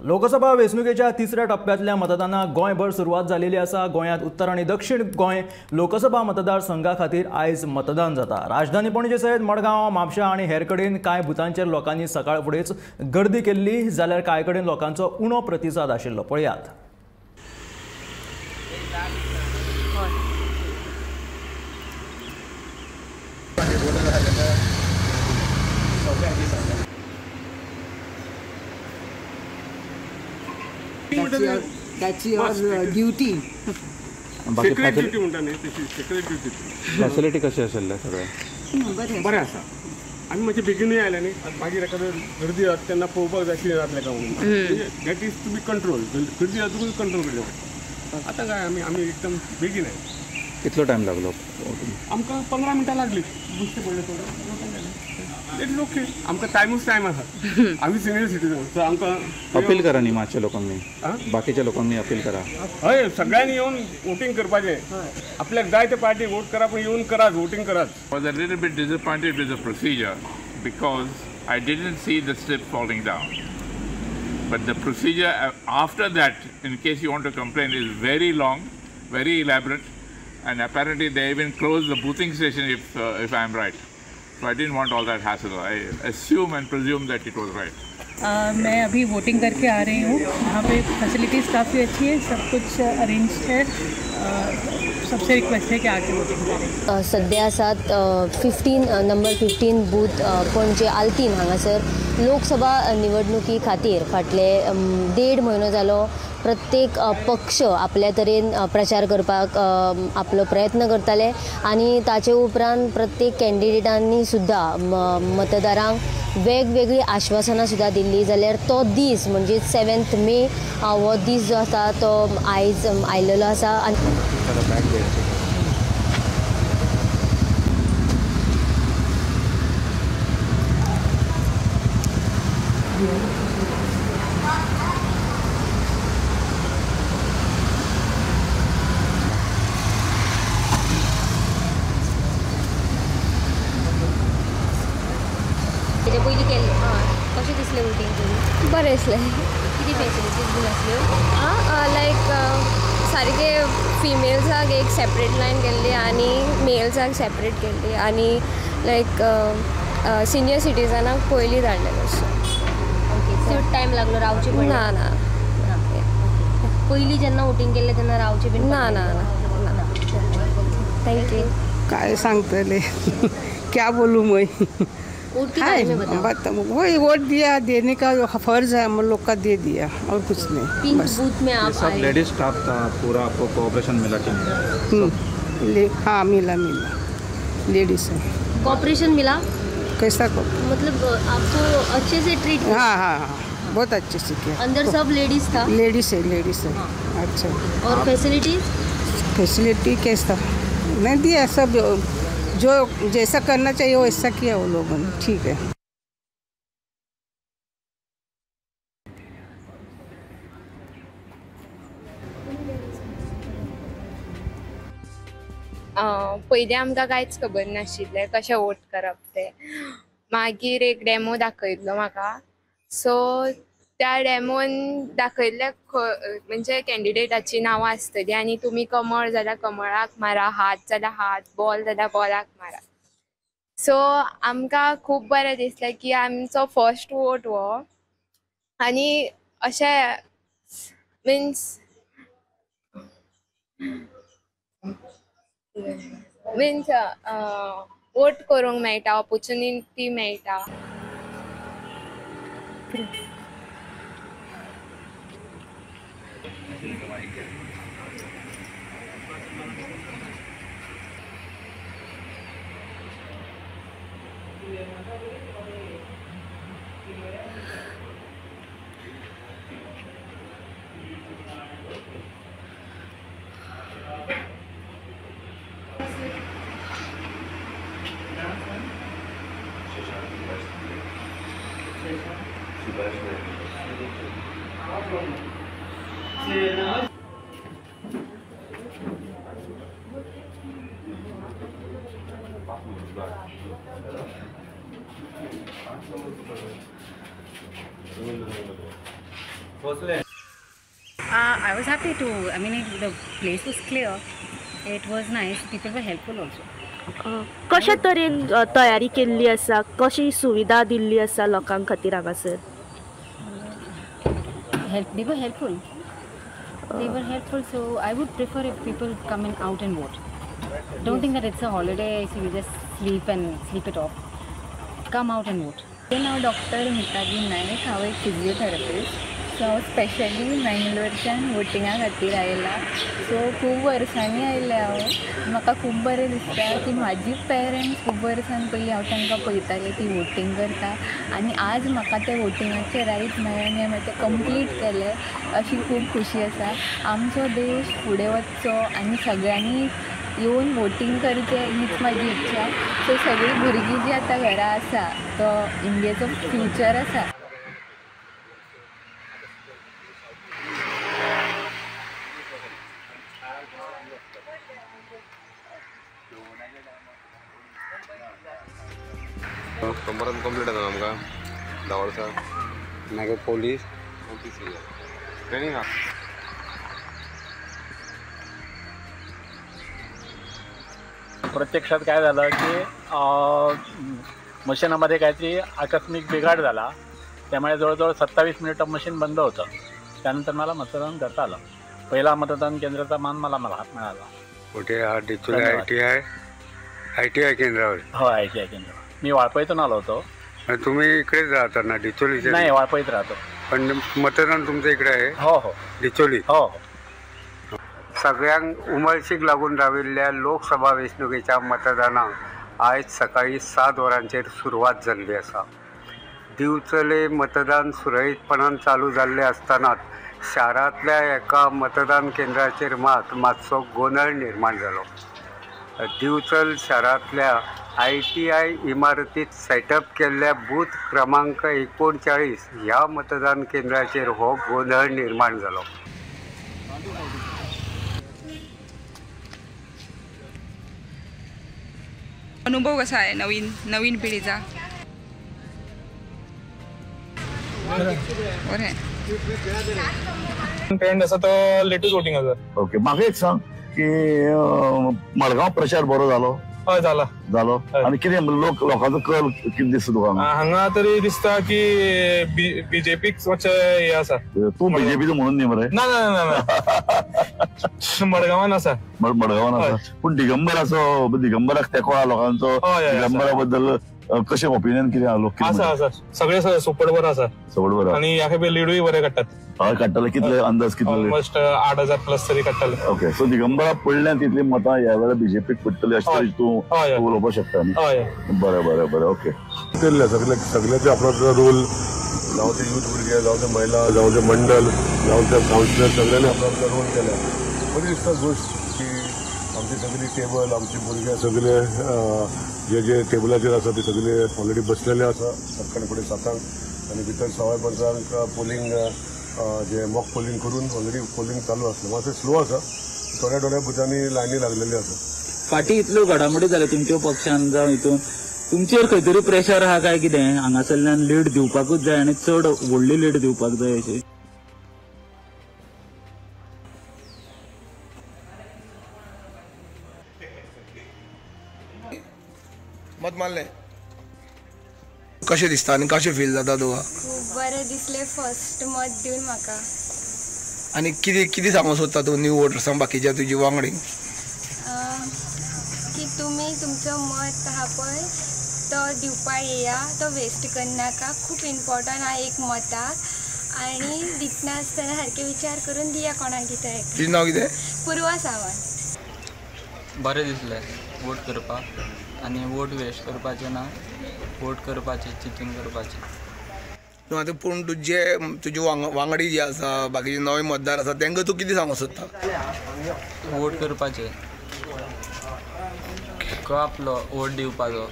लोकसभा वेंचणुकेच्या तिसऱ्या टप्प्यांतल्या मतदानाक गोंयभर सुरवात जालेली आसा. गोंयांत उत्तर आनी दक्षिण गोंय लोकसभा मतदारसंघा खातीर आयज मतदान जाता. राजधानी पणजे सयत मडगांव, म्हापशा आनी हेर कडेन कांय बुथांचेर लोकांनी सकाळ फुडेंच गर्दी केल्ली, जाल्यार कांय कडेन लोकांचो उणो प्रतिसाद आशिल्लो. पळयात. That's your duty. Secret duty म्हणटा न्ही, तशी सेक्रेट ड्युटी. फॅसिलिटी कशी आशिल्लें सगळें? बरें आसा. आमी मातशें बेगीनूय आयले न्ही, मागीर एखादें गर्दी जाता तेन्ना पळोवपाक जाय कितें जातलें काय म्हणून. That is to be control. गर्दी जातकूच कंट्रोल करचें पडटा. आतां काय आमी आमी एकदम बेगीन आयले. कितलो टायम लागलो? आमकां 15 मिनटां लागली. बुश्टे पडले थोडे. It is okay. आमकां टायमूच टायम आसा. आमी सिनियर सिटीजन, सो आमकां अपील करा न्ही मातशे लोकांनी, बाकीच्या लोकांनी अपील करा. हय, सगळ्यांनी येवन वोटींग करपाचें. आपल्याक जाय ते पार्टी वोट करा, पूण येवन करात, वोटींग करात. I was a little bit disappointed with the procedure because I didn't see the slip falling down. But the procedure after that, in case you want to complain, is very long, very elaborate, and apparently they even closed the boothing station if I am right. So I didn't want all that hassle. I assume and presume that it was right. मैं अभी voting करके आ रही हूँ. यहाँ pay facilities काफ़ी अच्छी है, सब कुछ arrange है. सबसे रिक्वेस्ट है कि आके वोटिंग करें. सद्या आसात 15 नंबर 15 बूथ पणजे आल्तीन हांगासर लोकसभा निवडणुकी खातीर फाटले 1.5 म्हयनो जालो प्रत्येक पक्ष आपल्या तरेन प्रचार करपाक आपलो प्रयत्न करताले आनी ताचे उपरांत प्रत्येक कॅन्डिडेटांनी सुद्दां मतदारांक वेगवेगळी आश्वासनां सुद्दां दिल्ली. जाल्यार तो दीस म्हणजे 7 मे हो दीस जो आसा तो आयज आयलेलो आसा. आनी पयलीं केल्लें कशें दिसलें वोटींग करून? बरें दिसलें. कितें फॅसिलिटीज बीन आसल्यो? लायक सारके फिमेल्साक एक सेपरेट लायन केल्ली आनी मेल्साक सेपरेट केल्ली आनी लायक सिनियर सिटीजनाक पयलीं धाडलेलें. ओके, चड टायम लागलो रावचें पडलें? ना ना. पयलीं जेन्ना वोटींग केल्लें तेन्ना रावचें बीन? ना ना ना. Thank you. काय सांगतले, क्या बोलूँ मैं. वोट के बारे में बताओ. वही वोट दिया, देने का फर्ज है हम लोग का, दे दिया और कुछ नहीं. पिंक बूथ में आप सब लेडीज स्टाफ था पूरा, आपको कोऑपरेशन मिला कि नहीं? हाँ मिला, मिला. लेडीज है. कोऑपरेशन मिला? कैसा को मतलब आपको अच्छे से ट्रीट? हाँ हाँ हाँ, बहुत अच्छे से किया. अंदर सब लेडीज था? लेडीज है, लेडीज है. अच्छा. और फैसिलिटीज? फैसिलिटी कैसा नहीं दिया, सब जो जैसा करना चाहिए वैसा किया वो लोगों ने. ठीक है. पयलीं आमकां कांयच खबर नाशिल्लें कशें वोट करप तें. मागीर एक डेमो दाखयल्लो म्हाका. सो त्या डेमोन दाखयल्लें म्हणजे कॅन्डिडेटाची नांवां आसतली आनी तुमी कमळ जाल्यार कमळाक मारा, हात जाल्यार हात, बॉल जाल्यार बॉलाक मारा. सो आमकां खूब बरें दिसलें की आमचो फर्स्ट वोट हो आनी अशें मिन्स मिन्स वोट करूंक मेळटा, ऑपोर्चुनिटी मेळटा. I was happy to, I mean, the place was clear. It was nice. People were helpful also. कशे तरेन तयारी केल्ली आसा, कशी सुविधा दिल्ली आसा लोकां खातीर हांगासर? They were helpful. They were helpful, so I would prefer if people come in out and vote. Don't think that it's a holiday, so you just sleep and sleep it off. Come out and vote. म्हजें नांव doctor मिताजी Naik, हांव एक physiotherapist. So हांव specially मेंगलोरच्यान वोटिंगा खातीर आयला. So खूब वर्सांनी आयलें हांव. म्हाका खूब बरें दिसता की म्हाजी पेरंट्स खूब वर्सां पयलीं हांव तांकां पळयतालें ती वोटींग करता आनी आज म्हाका तें वोटिंगाचें रायट मेळ्ळें आनी हांवें तें कंप्लीट केलें, अशी खूब खुशी आसा. आमचो देश फुडें वचचो आनी सगळ्यांनी येवन वोटींग करचें हीच म्हाजी इच्छा. सो सगळीं भुरगीं जीं आतां घरा आसा तो इंडियेचो फ्युचर आसा. शंबरान कंप्लीट जाता आमकां 10 वर्सां. मागीर पोलीस ट्रेनींग आहा. प्रत्यक्षात काय झालं की मशीनामध्ये काहीतरी आकस्मिक बिघाड झाला, त्यामुळे जवळजवळ 27 मिनिटं मशीन बंद होतं. त्यानंतर मला मतदान करता आलं. पहिला मतदान केंद्राचा मान मला मिळाला. कुठे? हा डिचोली ITI केंद्रावर. हो, ITI केंद्रावर. मी वाळपईतून आलो होतो. तुम्ही इकडेच राहता ना डिचोलीच्या? नाही, वाळपईत राहतो. पण मतदान तुमचं इकडे आहे? हो हो, डिचोली. हो हो. सगळ्यांक उमळशीक लागून राविल्ल्या लोकसभा वेंचणुकेच्या मतदानाक आयज सकाळीं 7 वरांचेर सुरवात जाल्ली आसा. दिवचले मतदान सुरळीतपणान चालू जाल्लें आसतनाच शारांतल्या एका मतदान केंद्राचेर मात मातसो गोंदळ निर्माण जालो. दिवचल शारांतल्या ITI इमारतीत सेटअप केल्ल्या बूथ क्रमांक 39 ह्या मतदान केंद्राचेर हो गोंदळ निर्माण जालो. अनुभव कसा आहे नवीन नवीन पिढीचा? बरें ट्रेंड आसा तो लेटूच वोटिंग आसा. ओके, म्हाका एक सांग की मडगांव प्रचार बरो जालो? हय, जाला जालो. आनी कितें लोक लोकांचो कल कितें दिसता तुका हांगा? तरी दिसता की बीजेपीक मातशें हें आसा. तूं बीजेपीचो म्हणून न्ही मरे? ना ना ना ना, मडगांवान आसा. मडगांवान आसा. पूण दिगंबराचो, दिगंबराक तेंको आहा लोकांचो. दिगंबरा बद्दल कशें ओपिनियन कितें आहा? लोक आसा आसा सगळे सपोर्ट बरो आसा. सपोर्ट बरो. आनी ह्या खेपे लिडूय बरे काडटात. हय काडटले. कितले अंदाज कितले? ऑलमोस्ट 8,000 प्लस तरी काडटले. ओके, सो दिगंबरा पडल्यान तितली मतां ह्या वेळार बीजेपीक पडटली अशें तरेन तूं उलोवपाक शकता न्ही? बरें बरें बरें, ओके. केल्ले सगळे सगळ्याचे आपलो रोल, जावं ते यूथ भुरगे, जावं ते महिला, जावं ते मंडल, जावं ते कावन्सिलर, सगळ्यांनी आपलो आपलो रोल केला. बरी दिसता गोश्ट की आमची सगळी टेबल, आमची भुरगे सगळे जे जे टेबलाचेर आसा ते सगळे ऑलरेडी बसलेले आसा सकाळी फुडें 7 आनी भितर 5:15 पोलिंग जे मॉक पोलिंग करून ऑलरेडी पोलिंग चालू आसलें. मातशें स्लो आसा, थोड्या थोड्या बुथांनी लायनी लागलेली आसा. फाटीं इतल्यो घडामोडी जाल्यो तुमच्या पक्षान जावं हितून, तुमचेर खंय तरी प्रेशर आहा काय कितें? हांगासरल्यान लीड दिवपाकूच जाय आनी चड व्हडली लीड दिवपाक जाय अशें? मत मारलें. कशें दिसता आनी कशें फील जाता तुका? खूब बरें दिसलें फर्स्ट मत दिवन म्हाका. आनी कितें कितें सांगूंक सोदता तूं न्यू वोटर्सांक, बाकीच्या तुजी वांगडी? की तुमी तुमचो मत आहा पळय तो दिवपा येया, तो वेस्ट करनाका. खूब इम्पोर्टंट आहा एक मताक आनी दितना आसतना सारके विचार करून दिया कोणाक दिता. तुजें नांव कितें? पूर्वा सावंत. बरें दिसलें वोट करपाक आनी वोट वेस्ट करपाचें ना, वोट करपाचें चिंतून करपाचें. न्हू आतां पूण तुजे तुजे वांगडी जे आसा, बाकीचे नवे मतदार आसा, तांकां तूं कितें सांगूंक सोदता? वोट करपाचें, आपलो वोट दिवपाचो.